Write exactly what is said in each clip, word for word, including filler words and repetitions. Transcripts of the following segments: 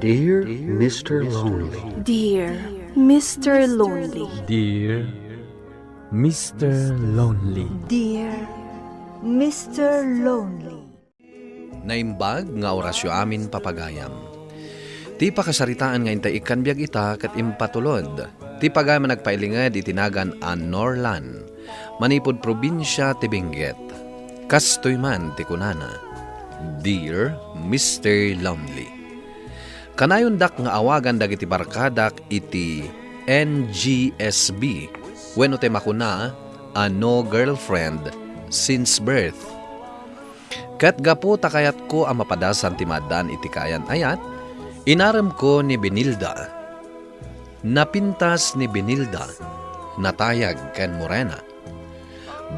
Dear Mister Lonely. Dear Mister Lonely. Dear Mister Lonely. Dear Mister Lonely. Naimbag nga orasyo amin, papagayam. Ti pakasaritaan nga intay ikkan biag ita ket impatulod ti pagayam a nagpailinged iti nagan a Norlan, manipud probinsia ti Benguet. Kastoy man ti kunana, "Dear Mister Lonely." Kanayondak nga awagan dagiti barkadak iti N G S B, wenno ti makuna a no girlfriend since birth. Ket gapu ta kayatko a mapadasan ti maaddaan iti kaayan-ayat, inaremko ni Benilda. Napintas ni Benilda, natayag ken morena.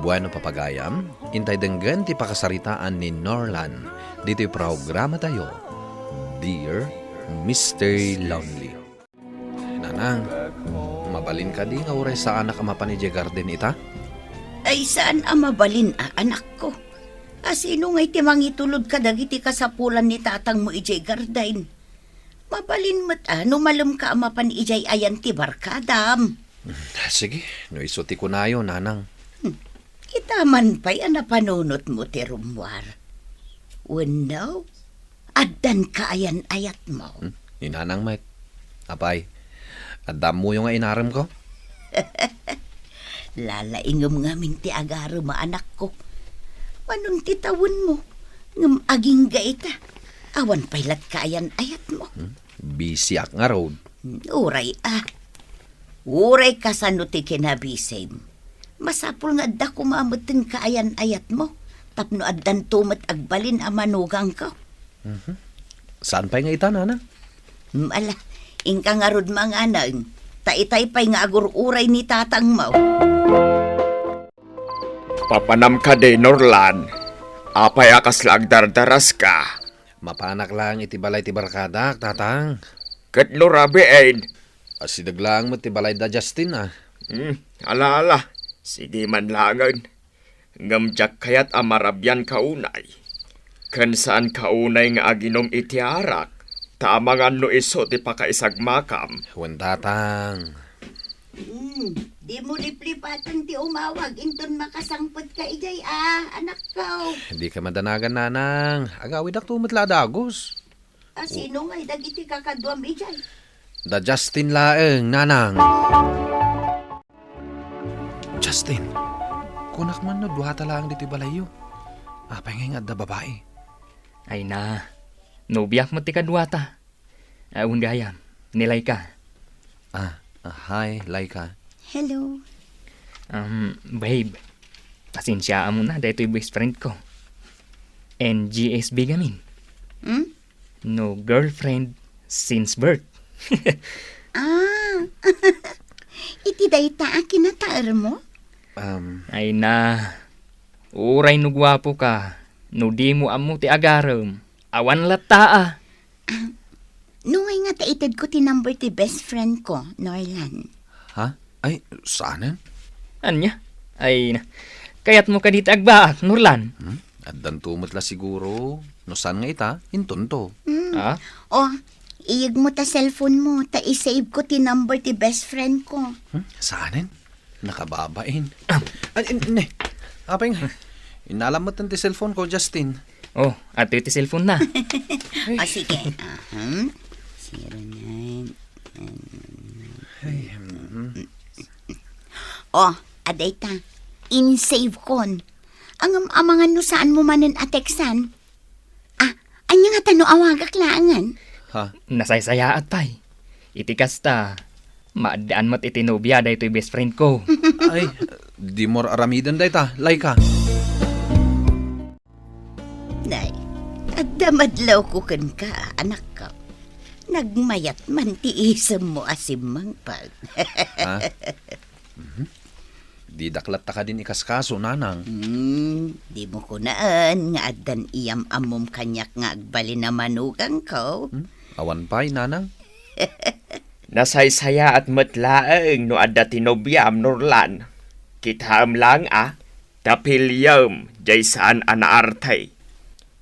Bueno, papagayam, intay denggen ti pakasaritaan ni Norlan ditoy programatayo, Dear Mister Lonely. Nanang, mabalin kadi nga uray saanak a mapan idiay garden ita? Ay, saan a mabalin a, anakko. A, sino ngay ti mangitulod kadagiti kasapulan ni tatangmo idiay garden? Mabalin met a no malemka a mapan idiay ayan ti barkadam. Sige, no isu ti kunayo, nanang. Hmm. Ita man pay a napanunotmo ti rummuar. Wenno, addan kaayan-ayatmo? Hmm, ni nanang met. Apay, adda ammoyo nga inaremko? Lalaingem ngamin ti agarem a, anakko. Manon ti tawenmo, ngem agingga ita. Awan pay lat kaayan-ayatmo. Hmm? Bisiak ngarud. Hmm, uray a. Uray kasano ti kinabisim. Masapul nga adda koma metten kaayan-ayatmo, tapno addanto met agbalin a manugangko. Mhm. Saan pay nga ita, nanang? Hmm, ala, inka ngarud manganeng, ta itay pay nga agur-uray ni tatangmo. Papanam kadi, Norlan? Apay a kasla agdardaraska? Mapanak laeng iti balay ti barkadak, tatang. Ket no rabiin? Asideg laeng met ti balay da Justin, a. Hmm, ala, ala. Sige man laengen. Ngem diak kayat a marabianka unay. Ken saanka unay nga aginum iti arak, ta amangan no isu ti pakaisagmakam. Wen, tatang. Hmm, dimo liplipaten ti umawag inton makasangpetka idiay a, anakko. Dika madanagan, nanang. Agawidakto met la a dagus. A, sino ngay dagiti kakaduam idiay? Da Justin laeng, nanang. Justin, kunak man no duata laeng ditoy balayyo. Apay ngay nga adda babai? Ay na, nobiak met ti kaduata. A, wen gayam, ni Laika. Ah, ah, hi, Laika. Hello. Um, babe, pasensiaam na daytoy best friend ko. N G S B gamin. Hmm? No girlfriend since birth. Ah, iti dayta a kinataermo? Um, Ay na, uray no guapo ka, no di mo ammo ti agarem, awan latta a. Ah, no ngay nga ta itedko ti number ti best friend ko, Norlan. Ha? Ay, saanen? Ania? Ay na. Kayatmo kadi ti agbaak, Norlan? Hmm? Addanto met la siguro. No saan nga ita, intonto. Hmm. Ah? O, iyegmo ta cellphone mo, ta isave ko ti number ti best friend ko. Hmm? Saanen? Nakababain. Ah. Ay, in-, ne. Apay nga. Innalam met ti cellphone ko, Justin. Oh, adtoy ti cellphone na. Ay. O, sige. Aha. Zero nine. Ay, mm. O, adayta. In-save kon. Ngem amangan no saan mo manen a textan. Ah, ania ngata no awagak laengen? Ha? Nasaysayaat pay. Iti kasta, maaddaan met iti nobia daytoy best friend ko. Ay, dimo aramiden dayta, Laika. Nay, adda madlawko kenka, anakko. Nagmayat man ti isemmo a simmangpet. Ha? Mhm. Didak latta kadin ikaskaso, nanang. Hmm, dimo kunaen nga addan iyam-ammom kaniak nga agbalin a manugangko. Hmm? Awan pay, nanang. Nasaysayaat met laeng no adda ti nobiam, Norlan. Kitaem laeng a, ta piliem jay saan a naarte.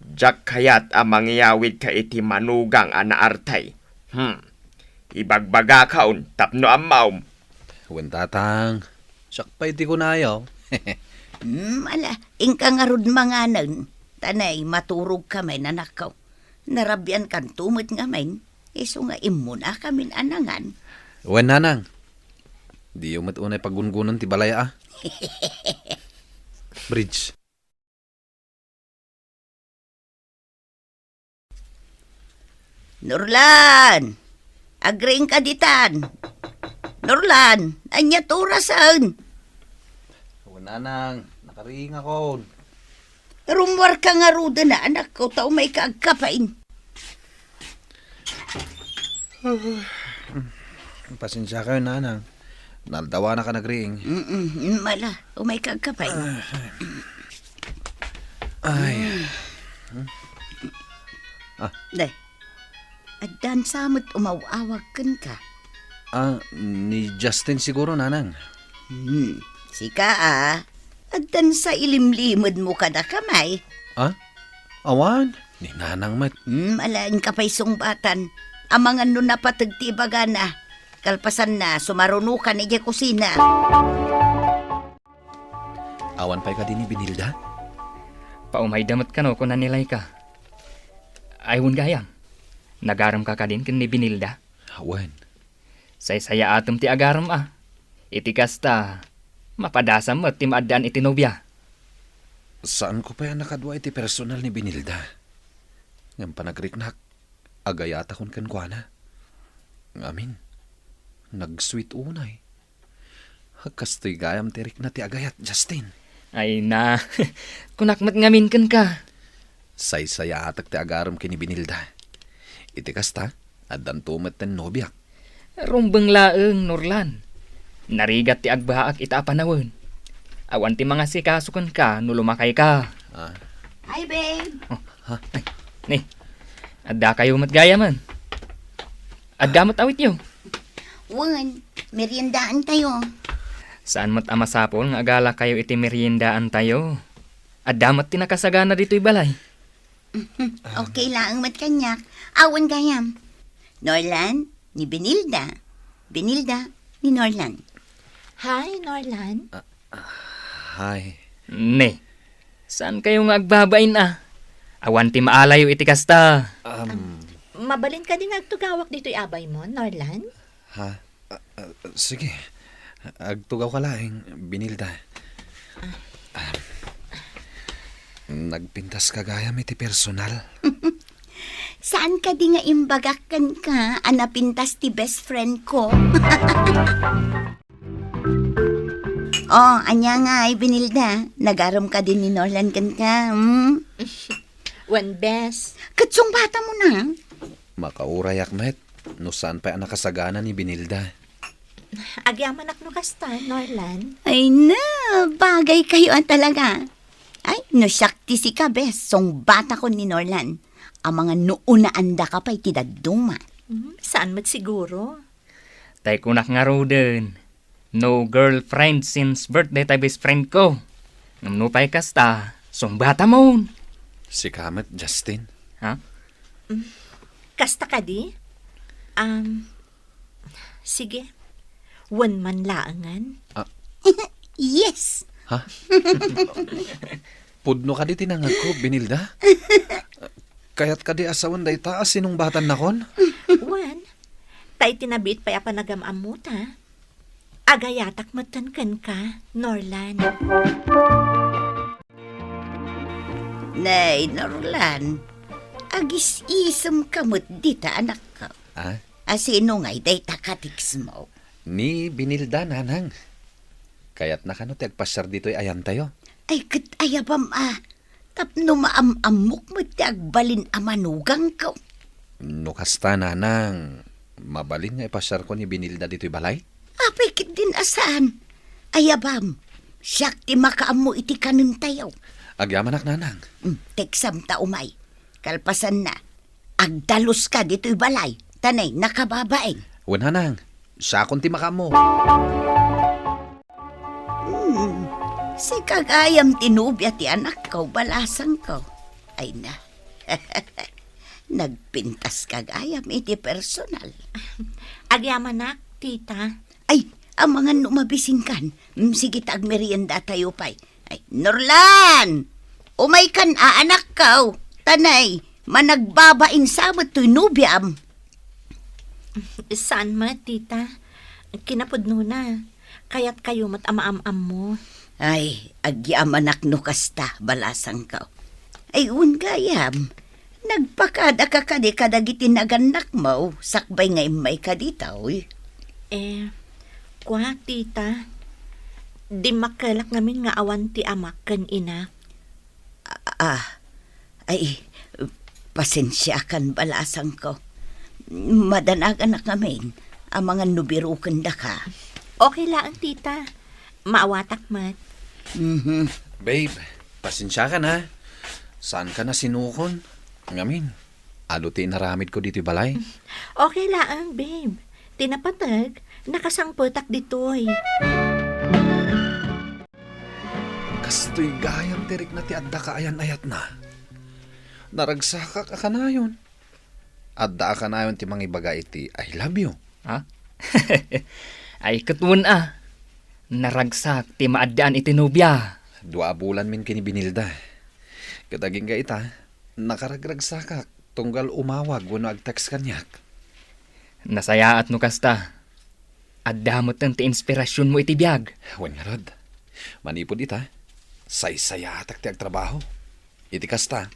Diak kayat a mangyawidka iti manugang a naarte. Hmm. Ibagbagakon tapno ammom. Wen, tatang. Siak pay ti kunayo. Hmm, ala, inka ngarud manganen. Tanay, maturogka met, anakko. Narabiankanto met ngamin. Isu nga immunakamin a nangan. Wen, nanang. Diyo met unay pagungonen ti balay, a. Bridge. Norlan! Agriingka ditan! Norlan, ania ti orasen? Awan, nanang, nakariingakon. Rummuarka ngaruden, anakko, ta umayka agkapain. Pasensiakayo, nanang. Naaldawanak a nagriing. Mm-mm, mala, umayka agkapain. Ay. Hmm? Ah. Day, addan sa met umaw-awag kenka. Ah, ni Justin siguro, nanang. Hmm, sika a. Addan sa ilimlimedmo kadakami. Ah? Awan, ni nanang met. Hmm, ala, inka pay sungbatan. Amangan no napateg ti ibagana. Kalpasanna, sumarunokan idiay kusina. Awan pay kadi ni Benilda? Paumayda met kano, kuna ni Laika. Ay, wen gayam. Nagaremka kadin ken ni Benilda? Wen. Saysayaatem ti agarem a. Iti kasta, mapadasam met ti maaddaan iti nobia. Saanko pay a nakadua iti personal ni Benilda. Ngem panagriknak, agayatakon kenkuana. Ngamin, nag-sweet unay. Kastoy gayam ti rikna ti agayat, Justin. Ay na, kunak met ngamin kenka. Saysayaatek ti agarem ken ni Benilda. Iti kasta, addanto met ti nobiak. Rumbeng laeng, Norlan. Narigat ti agbaak ita a panawen. Awan ti mangasikaso kenka no lumakayka. Ah. Hi, babe. Oh, ha? Ay, ni, addakayo met gayamen. Adda met awityo. Wen, meriendaantayo. Saan met a masapul nga agalakayo iti meriendaantayo. Adda met ti nakasagana ditoy balay. Okay laeng met kaniak. Awan gayam. Norlan, ni Benilda. Benilda, ni Norlan. Hi, Norlan. Ah, ah, hi. Ne, saan kayo nga agbabain a? Awan ti maalayo iti kasta. Um, Mabalin kadi nga agtugawak ditoy abaymo, Norlan? Ha? Ah, ah, sige. Agtugawka laeng, Benilda. Ah, nagpintaska gayam iti personal. Saan kadi nga imbagak kenka a napintas ti best friend ko? Oh, ania ngay, Benilda? Nagarem kadi ni Norlan kenka, hmm? Wen, bes. Ket sungbatamon a. Makaurayak met no saan pay a nakasagana ni Benilda. Agyamanak no kasta, Norlan. Ay na, bagaykayo a talaga. Ay, no siak ti sika, bes, sungbatakon ni Norlan. Amangan no unaandaka pay ti dadduma. Hmm, saan met siguro? Tay kunak ngaruden, no girlfriend since birthday tay best friend ko. Ngem no pay kasta, sungbatamon. Sika met, Justin. Ha? Mm, kasta kadi? Um, sige. Wen man laengen. Ah. Yes. Ha? Pudno kadi ti nangagko, Benilda? Kayat kadi a sawen dayta a sinungbatannakon? Wen, ta iti nabiit pay a panagam-ammota, agayatak metten kenka, Norlan. Nay, Norlan, agis-isemka met dita, anakko. Ah? A sino ngay dayta katiksmo? Ni Benilda, nanang. Kayatna kano ti agpasiar ditoy ayantayo? Ay, ket ayabam a. Tapno maam-ammok met ti agbalin a manugangko. No kasta, nanang, mabalin nga ipasiarko ni Benilda ditoy balay? Apay ketdin a saan? Ayabam, siak ti makaammo iti kanentayo. Agyamanak, nanang. Mm, teksam ta umay. Kalpasanna, agdaluska ditoy balay, ta nay nakababain. Wen, nanang, siakon ti makaammo. Hmm, sika gayam ti nobia ti anakko, balasangko. Ay na. Nagpintas ka gayam iti personal. Agyamanak, tita. Ay, amangan no mabisinkan. Mm, sige ta agmerienda tayo pay. Ay, Norlan! Umaykan, aanakkaw. Tanay, managbabain sa met toy nobiam. Saan met, tita? Kinapudnona. Kayatkayo met a maam-ammo. Ay, agyamanak no kasta, balasangko. Ay, wen gayam. Nagpakadaka kadi kadagiti nagannakmo, sakbay nga immayka ditoy? Eh, kua, tita, dimmakkelak ngamin nga awan ti amak ken inak. Ah, ay, pasensiakan, balasangko. Madanaganak ngamin, amangan no birukendaka. Okay laeng, tita. Maawatak met. Mhm. Babe, pasensiakan, ha. Saanka nasinukon? Ngamin, adu ti inaramidko ditoy balay. Okay laeng, babe. Ti napateg, nakasangpetak ditoy. Kastoy gayam ti rikna ti adda kaayan-ayatna. Naragsakak a kanayon. Adda a kanayon ti mangibaga iti "I love you." Ha? Ay, ket wen a. Naragsak ti maaddian iti nobia. Dua a bulanmin ken ni Benilda. Ket agingga ita, nakaragragsakak tunggal umawag wenno ag-text kaniak. Nasayaat no kasta. Adda metten ti inspirasionmo iti biag. Wen ngarud, manipud ita, saysayaatak ti agtrabaho. Iti kasta,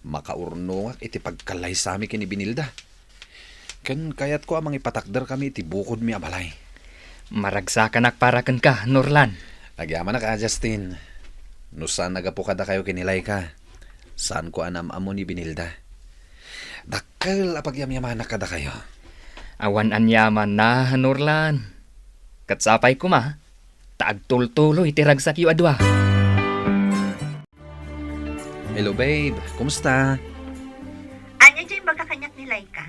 makaurnongak iti pagkallaysami ken ni Benilda. Ken kayatko a mangipatakderkami iti bukodmi a balay. Maragsakanak para kenka, Norlan. Agyamanak a, Justin. No saan a gapu kadakayo ken ni Laika, saanko a naam-ammo ni Benilda. Dakkel a pagyamyamanak kadakayo. Awan aniamanna, Norlan. Ket sapay koma, ta agtultuloy ti ragsakyo a dua. Hello, babe. Kumusta? Ania diay imbaga kaniak ni Laika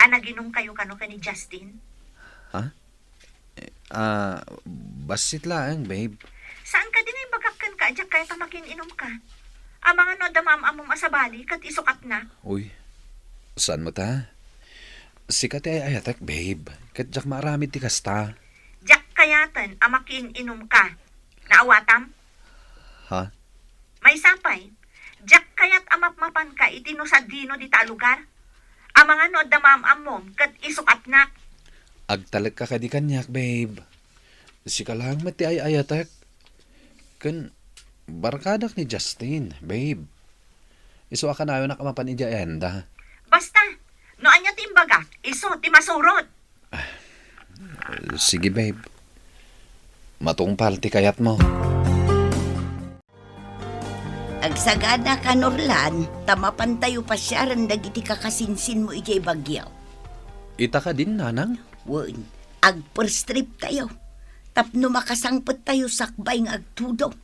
a naginumkayo kano ken ni Justin? Ha? Eh, ah, bassit laeng, babe. Saan kadi nga imbagak kenka a diak kayat a makiin-inumka? Amangan no adda maam-ammom a sabali ket isukatnak? Uy, saan met a? Sika ti ay-ayatek, babe. Ket diak maaramid ti kasta. Diak kayaten a makiin-inumka. Naawatam? Ha? Maysa pay, diak kayat a mapmapanka iti no sadino dita a lugar. Amangan no adda maam-ammom ket isukatnak. Agtalekka kadi kaniak, babe. Sika laeng met ti ay-ayatek. Ken barkadak ni Justin, babe. Isu a kanayonak a mapan idiay ayanda. Basta, no ania ti imbagak, isu ti masurot. Sige, babe. Matungpal ti kayatmo. Agsagana ka, Norlan, ta mapantayo pasiaren dagiti kakasinsinmo idiay Baguio. Ita kadin, nanang? Wen, ag-first trip tayo. Tapno makasangpet tayo sakbay nga agtudong.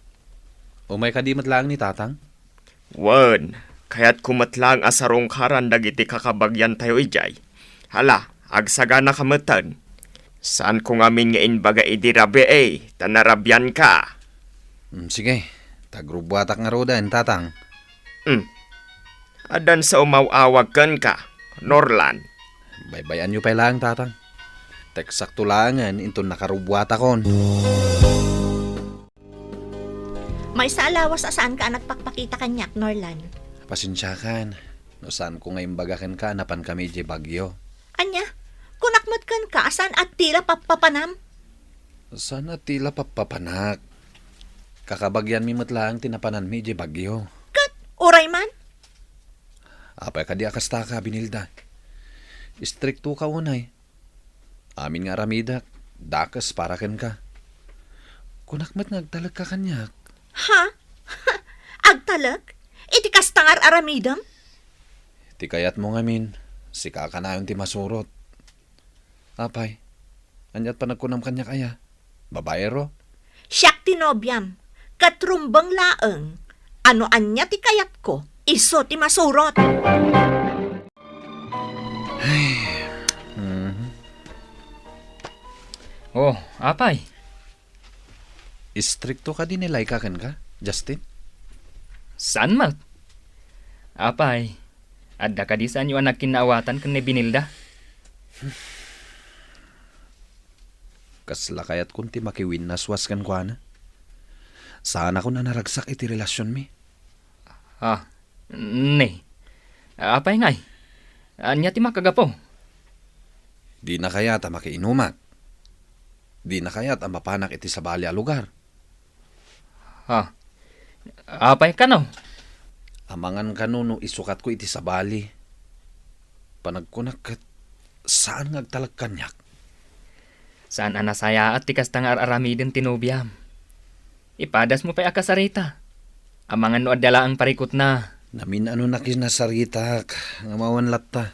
Umay kadi met laeng ni tatang? Wen, kayatko met laeng a sarungkaran dagiti kakabagiantayo idiay. Hala, agsaganaka metten. Saanko ngamin nga imbaga idi rabii, ta narabianka. Mm, sige, ta agrubbuatak ngaruden, tatang. Mm. Addan sa umaw-awag kenka, Norlan. Baybay-anyo pay laeng, tatang. Teksakto laengen inton nakarubbuatakon. Maysa a lawas a saanka a nagpakpakita kaniak, Norlan. Pasensiakan, no saanko nga imbaga kenka a napankami idiay Baguio. Ania? Kunak met kenka a saan a tila pappapanam? Saan a tila pappapanak? Kakabagianmi met laeng ti napananmi idiay Baguio. Ket, uray man? Apay kadi a kastaka, Benilda? Istriktoka unay. Amin nga aramidek, dakes para kenka. Kunak met nga agtalekka kaniak. Ha? Agtalek? Iti kasta nga ar-aramidem? Ti kayatmo ngamin, sika a kanayon ti masurot. Apay, aniat panagkunam kaniak aya? Babaero? Siak ti nobiam, ket rumbeng laeng a no ania ti kayatko, isu ti masurot. Ay, mhm. Oh, apay? Istrikto kadi ni Laika kenka, Justin? Saan met? Apay, Adda kadi saanyo a nagkinnaawatan ken ni Benilda? Kasla kayatkon ti makiwinnaswas kenkuana. Saanakon a naragsak iti relasionmi. Ah, ne. Apay ngay? Ania ti makagapu? Dina kayat a makiinumak. Dina kayat a mapanak iti sabali a lugar. Ha? Apay kano? Amangan kano no isukatko iti sabali. Panagkunak ket saan nga agtalek kaniak. Saan a nasayaat ti kasta nga ar-aramiden ti nobiam. Ipadasmo pay a kasarita. Amangan no adda laeng parikutna. Namin-ano na kinasaritak, nga mawan latta.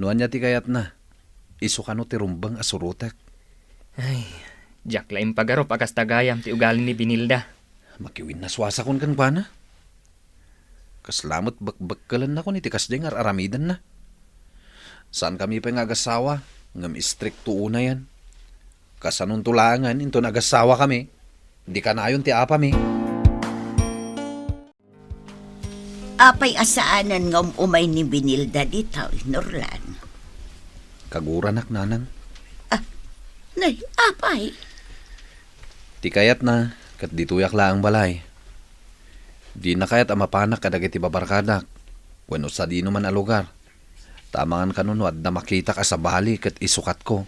No ania ti kayatna, isu kano ti rumbeng a surotek. Ay, diak la impagarup a kasta gayam ti ugali ni Benilda. Makiwinnaswasakon kenkuana. Kasla met bekbekkelennakon iti kasdiay nga ar-aramidenna. Saankami pay nga agasawa, ngem istrikto unayen. Kasanonto laengen inton agasawakami, di kanayon ti apami. Apay a saanen nga um-umay ni Benilda ditoy, Norlan? Kaguranak, nanang. Ah, nay, apay? Ti kayatna, ket ditoyak laeng balay. Dina kayat a mapanak kadagiti babarkadak, wenno sadinoman a lugar. Ta amangan kano no adda makitak a sabali ket isukatko.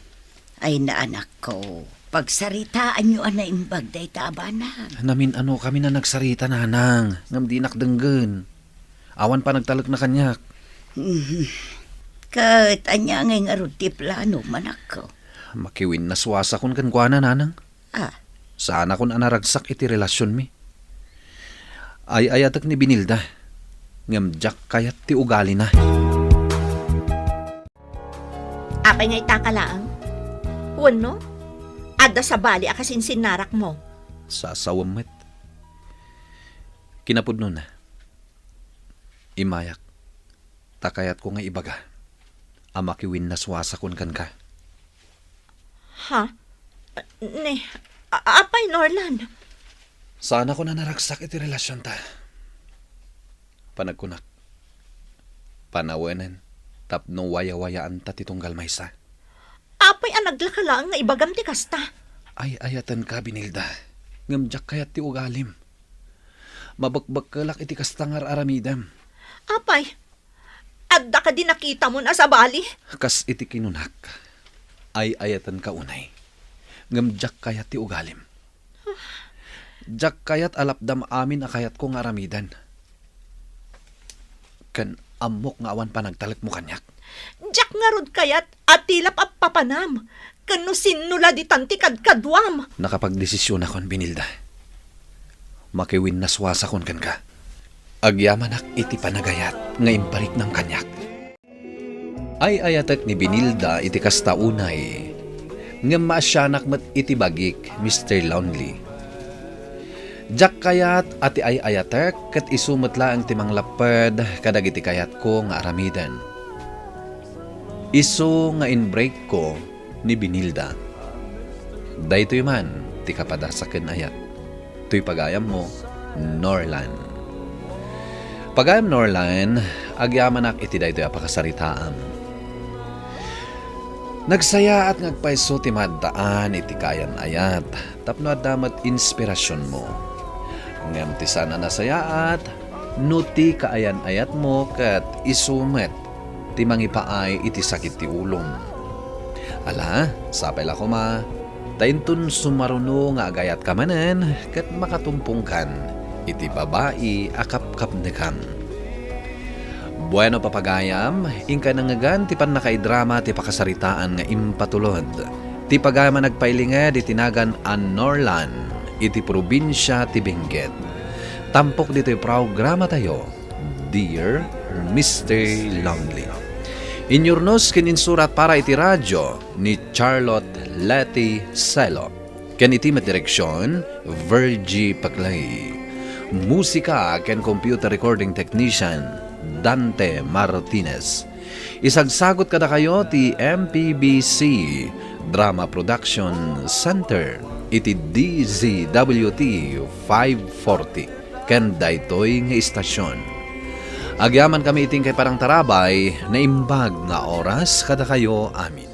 Ay, naanakko, pagsaritaanyo a naimbag dayta a banag. Namin-anokami a nagsarita, nanang, ngem dinak denggen. Awan panagtalekna kaniak. Mhm. Ket ania ngay ngarud ti plano, manakko? Makiwinnaswasakon kenkuana, nanang. Ah. Saanakon a naragsak iti relasionmi. Ay-ayatek ni Benilda, ngem diak kayat ti ugalina. Apay nga itaka laeng? Wenno, adda sabali a kasinsinnarakmo? Sasawem met. Kinapudnona, immayak, ta kayatko nga ibaga a makiwinnaswasakon kenka. Ha? Ne, a-, apay, Norlan? Saanakon a naragsak iti relasionta. Panagkunak, panawenen tapno wayawayaanta ti tunggal maysa. Apay a naglaka laeng nga ibagam ti kasta? Ay-ayatenka, Benilda, ngem diak kayat ti ugalim. Mabekbekkelak iti kasta nga ar-aramidem. Apay, adda kadi nakitamon a sabali? Kas iti kinunak, ay-ayatenka unay, ngem diak kayat ti ugalim. Diak kayat a lapdam amin a kayatko nga aramiden. Ken ammok nga awan panagtalekmo kaniak. Diak ngarud kayat a tilap a papanam, ken no sinno la ditan ti kadkaduam. Nakapagdesisionakon, Benilda. Makiwinnaswasakon kenka. Agyamanak iti panagayat nga impariknam kaniak. Ay-ayatek ni Benilda iti kasta unay, ngem maasianak met iti bagik, Mister Lonely. Diak kayat a ti ay-ayatek ket isu met laeng ti manglapped kadagiti kayatko nga aramiden. Isu nga inbreakko ni Benilda. Daytoy man ti kapadasaken, ayat. Toy pagayammo, Norlan. Pagayam Norlan, agyamanak iti daytoy a pakasaritaam. Nagsayaat nga agpayso ti maaddaan iti kaayan-ayat tapno adda met inspirasionmo. Ngem ti saan a nasayaat, no ti kaayan-ayatmo ket isu met ti mangipaay iti sakit ti ulom. Ala, sapay la koma, ta inton sumaruno nga agayat ka manen ket makatumpongkan iti babai a kapkapnekam. Bueno, papagayam, inka nangngegan ti pannakaidrama ti pakasaritaan nga impatulod ti pagayam a nagpailinged iti nagan a Norlan iti probinsia ti Benguet. Tampok ditoy programatayo, Dear Mister Lonely. Inyurnos ken insurat para iti radyo ni Charlotte Leti Celo. Ken iti met direksion, Virgie Paclay. Musika ken computer recording technician, Dante Martinez. Isagsagut kadakayo ti M P B C Drama Production Center iti D Z W T five forty. Ken daytoy nga istasion. Agyamankami iti inkay panangtarabay, naimbag nga oras kadakayo amin.